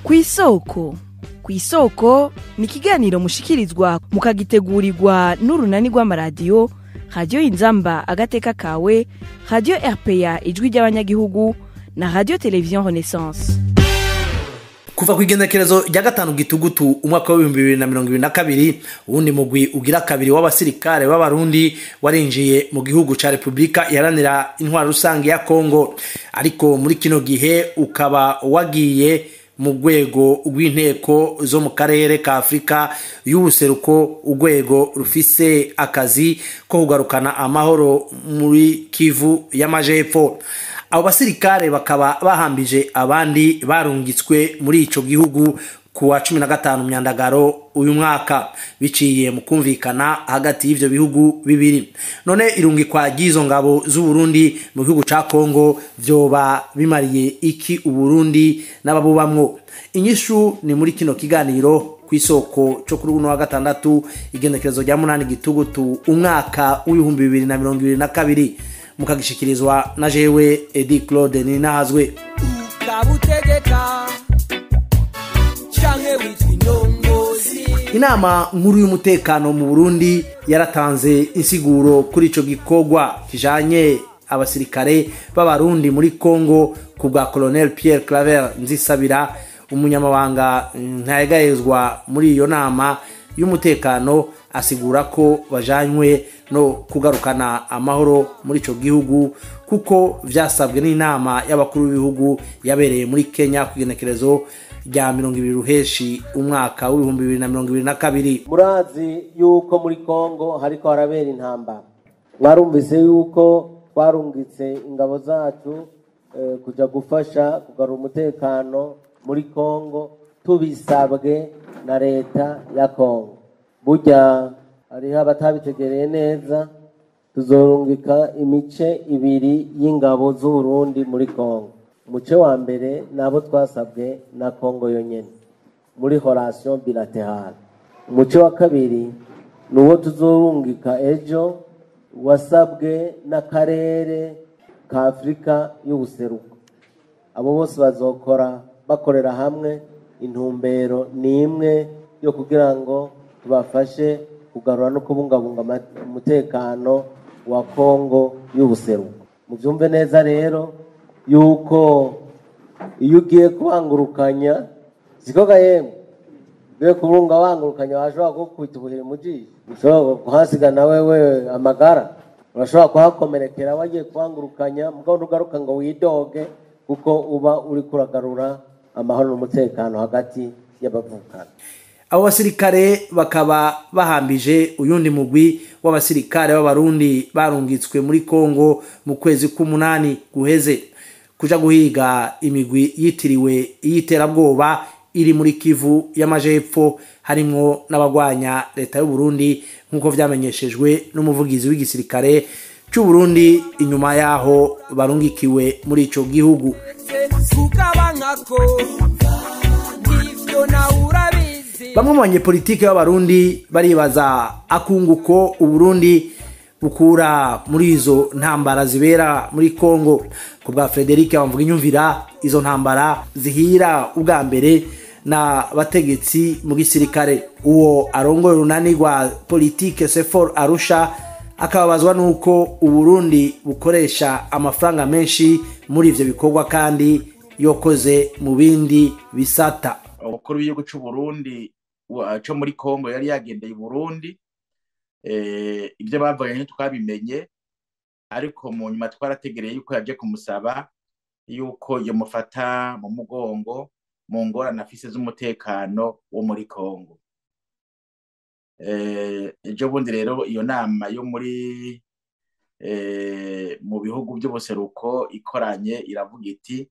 Kw'isoko. Kw'isoko ni ikiganiro mushikirizwa mukagitegurirwa n'urunani rw'amaradiyo Radiyo Inzamba Agateka Kawe, Radiyo RPA Ijwi ry'Abanyagihugu na Radiyo Televiziyo Renaissance. Kuva ku igenekerezo rya 5 Gitugutu umwaka wa 2022, uwundi mugwi ugira kabiri w'abasirikare b'Abarundi warinjiye mu gihugu ca Republika Iharanira Intwaro Rusange ya Kongo, ariko muri kino gihe ukaba wagiye mu rwego rw'inteko zo mu karere ka Afrika y'ubuseruko, urwego rufise akazi ko kugarukana amahoro muri Kivu y'Amajepfo. Abo basirikare bakaba bahambije abandi barungitswe muri ico gihugu kuwa 15 Myandagaro uyu mwaka, biciye mu kumvikana hagati y'ivyo bihugu bibiri. None irungikwa ry'izo ngabo z'u Burundi mu gihugu ca Kongo vyoba bimariye iki Uburundi n'ababubamwo? Inyishu ni muri kino kiganiro kw'isoko cyo kuri uno wa gatandatu, igenekerezo rya 8 Gitugutu umwaka w'ibihumbi bibiri na mirongo ibiri na kabiri, mukagishikirizwa na jewe Edi Claude Ninahazwe. Ukabutegeka canke witwa indongozi. Inama nkuru y'umutekano mu Burundi yaratanze insiguro kuri ico gikorwa kijanye abasirikare b'Abarundi muri Kongo ku bwa Colonel Pierre Claver Nzisabira, umunyamabanga ntayegayezwa muri iyo nama y'umutekano, asigura ko bajanywe no kugarukana amahoro muri ico gihugu kuko vyasabwe n'inama y'abakuru b'ibihugu yabereye muri Kenya ku igenekerezo rya 20 Ruheshi umwaka w'ibihumbi bibiri na mirongo ibiri na kabiri. Murazi yuko muri Kongo hariko harabera intambara. Mwarumvise yuko twarungitse ingabo zacu kuja gufasha kugarura umutekano muri Kongo tubisabwe na leta ya Kongo. Burya hariho abatabitegereye neza, tuzorungika imice ibiri y'ingabo z'u Burundi muri Kongo. Umuce wa mbere nabo twasabwe na Kongo yonyene muri relation bilaterale. Umuce wa kabiri nuwo tuzorungika ejo wasabwe n'akarere ka Afrika y'ubuseruko. Abo bose bazokora bakorera hamwe, intumbero ni imwe yo kugira ngo tubafashe kugarura no kubungabunga umutekano wa Kongo y'ubuseruko. Muvyumve neza rero yuko iyo ugiye kubangurukanya sikoga yemwe, ugiye kubunga wangurukanya washobora gukubita ubuhiri mu jisho, ushobora kuhasiga na wewe amagara, urashobora kuhakomerekera wagiye kubangurukanya, mugabo ntugaruka ngo widoge kuko uba uri kuragarura amahoro n'umutekano hagati y'abavukana. Abo basirikare bakaba bahambije uyundi mugwi w'abasirikare b'Abarundi barungitswe muri Kongo mu kwezi k'umunani guheze kuja guhiga imigwi yitiriwe iyiterabwoba iri muri Kivu y'Amajepfo, harimwo n'abagwanya leta y'u Burundi nkuko vyamenyeshejwe n'umuvugizi w'igisirikare c'u Burundi inyuma yaho barungikiwe muri ico gihugu. Bamwe mu banyepolitike b'Abarundi baribaza akunguko Uburundi bukura muri izo ntambara zibera muri Kongo. Ku bwa Frederic Bamvuginyumvira, izo ntambara zihira ubwa mbere na bategetsi mu gisirikare. Uwo arongoye urunani rwa politike Sefor Arusha akababazwa nuko Uburundi bukoresha amafaranga menshi muri ivyo bikorwa kandi yokoze mu bindi bisata. Umukuru w'igihugu c'u Burundi cyo muri Kongo yari yagendeye i Burundi, ibyo bavuganye twabimenye, ariko mu nyuma twarategereye yuko yaje kumusaba yuko yomufata mu mugongo mu ngorane afise z'umutekano wo muri Kongo. Ejo bundi rero iyo nama yo muri mu bihugu by'ubuseruko ikoranye iravuga iti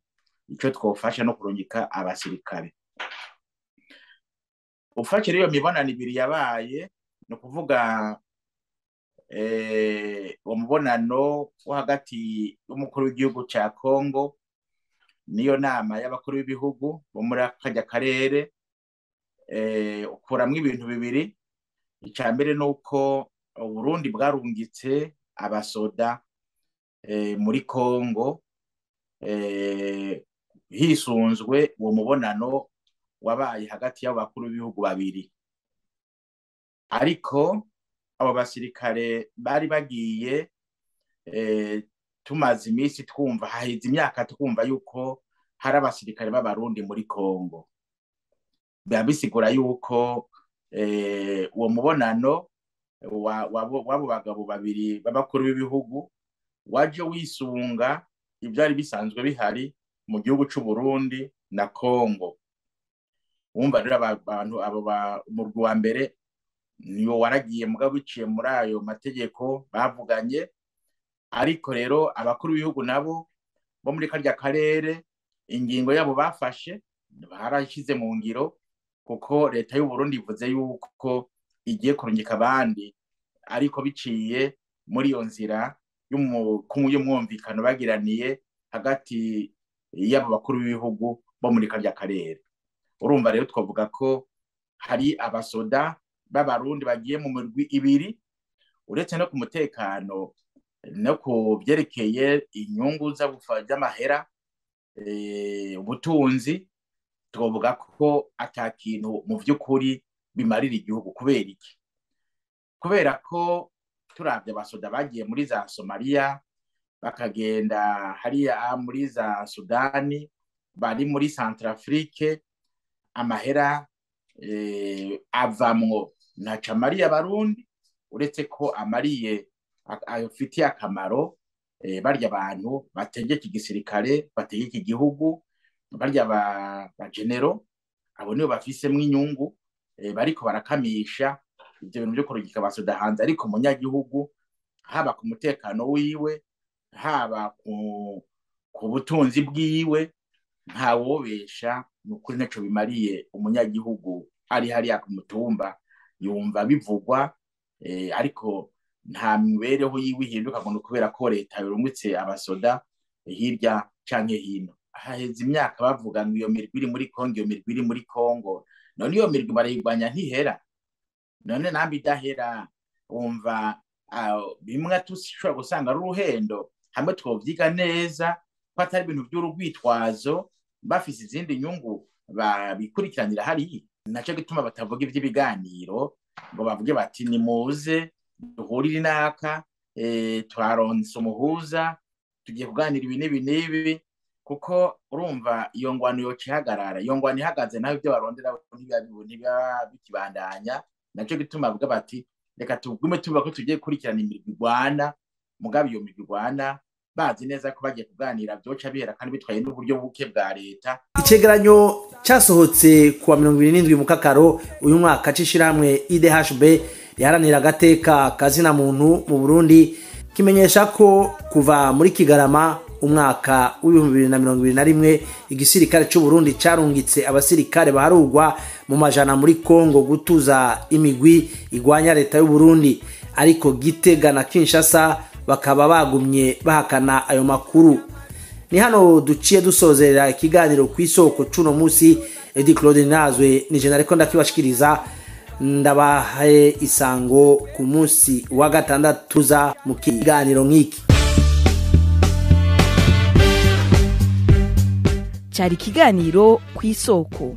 ico twofasha no kurungika abasirikare. Ufashe rero mibonano ibiri yabaye, no kuvuga umubonano wo hagati y'umukuru w'igihugu ca Kongo niyo nama y'abakuru b'ibihugu bo muri akarya karere, ukuramwo ibintu bibiri. Ica mbere nuko Uburundi bwarungitse abasoda muri Kongo hisunzwe uwo mubonano wabaye hagati y'abo bakuru b'ibihugu babiri. Ariko abo basirikare bari bagiye, tumaze iminsi twumva, haheze imyaka twumva yuko hari abasirikare b'Abarundi muri Kongo. Biba bisigura yuko uwo mubonano w'abo bagabo babiri b'abakuru b'ibihugu waje wisunga ivyari bisanzwe bihari mu gihugu c'u Burundi na Kongo. Wumva rero abantu abo umurwi wa mbere niwo waragiye mugabo biciye muri ayo mategeko bavuganye. Ariko rero abakuru b'ibihugu nabo bo muri karya karere ingingo yabo bafashe barashize mu ngiro, kuko leta y'u Burundi ivuze yuko igiye kurungika abandi, ariko biciye muri iyo nzira y'umwumvikano bagiraniye hagati y'abo bakuru b'ibihugu bo muri karya karere. Urumva rero twavuga ko hari abasoda b'Abarundi bagiye mu mirwi ibiri, uretse no ku mutekano no ku vyerekeye inyungu z'amahera, ubutunzi, twavuga ko ata kintu mu vy'ukuri bimarira igihugu. Kubera iki? Kubera ko turavye abasoda bagiye muri za Somalia, bakagenda hariya muri za Sudani, bari muri Centrafrique, amahera avamwo ntaco amariye Abarundi, uretse ko amariye afitiye akamaro barya abantu bategeka igisirikare, bategeka igihugu, barya ba genero, abo nibo bafisemwo inyungu, bariko barakamisha ivyo bintu vyo kurungika abasoda hanze. Ariko umunyagihugu haba ku mutekano wiwe, haba ku butunzi bwiwe, ntawobesha, nukuri ntaco bimariye umunyagihugu ari hariya ku mutumba, yumva bivugwa, ariko nta mibereho yiwe ihinduka ngo kubera ko leta yorungitse abasoda hirya canke hino. Haheze imyaka bavuga ngo iyo mirwi iri muri Kongo, iyo mirwi iri muri Kongo, none iyo mirwi barayirwanya ntihera. None nambi idahera, wumva bimwe tushobora gusanga ari uruhendo, hamwe twovyiga neza ko atari ibintu vy'urugwitwazo, bafise izindi nyungu babikurikiranira hariya. Naco gituma batavuga ivy'ibiganiro ngo bavuge bati nimuze duhurire inaka, twaronse umuhuza, tugiye kuganira ibi n'ibi n'ibi, kuko urumva iyo ngwano yoca ihagarara. Iyo ngwano ihagaze naho ivyo barondera ntibiba bikibandanya. Naco gituma bavuga bati reka tugume tuvuga ko tugiye gukurikirana imirwi igwana, mugabo iyo mirwi igwana bazi neza ko bagiye kuganira vyoca bihera kandi bitwaye n'uburyo buke bwa leta. Icegeranyo casohotse kuwa 27 Mukakaro uyu mwaka c'ishirahamwe IDHB riharanira agateka kazina muntu mu Burundi kimenyesha ko kuva muri Kigarama umwaka w'ibihumbi 2021 igisirikare c'u Burundi carungitse abasirikare baharugwa mu majana muri Kongo gutuza imigwi igwanya leta y'u Burundi, ariko Gitega na Kinshasa bakaba bagumye bahakana ayo makuru. Ni hano duciye dusozerera ikiganiro kw'isoko cuno musi. Edi Claude Nazwe ni je nariko ndakibashikiriza, ndabahaye isango ku munsi wa gatandatu za mu kiganiro nk'iki. Cari ikiganiro kw'isoko.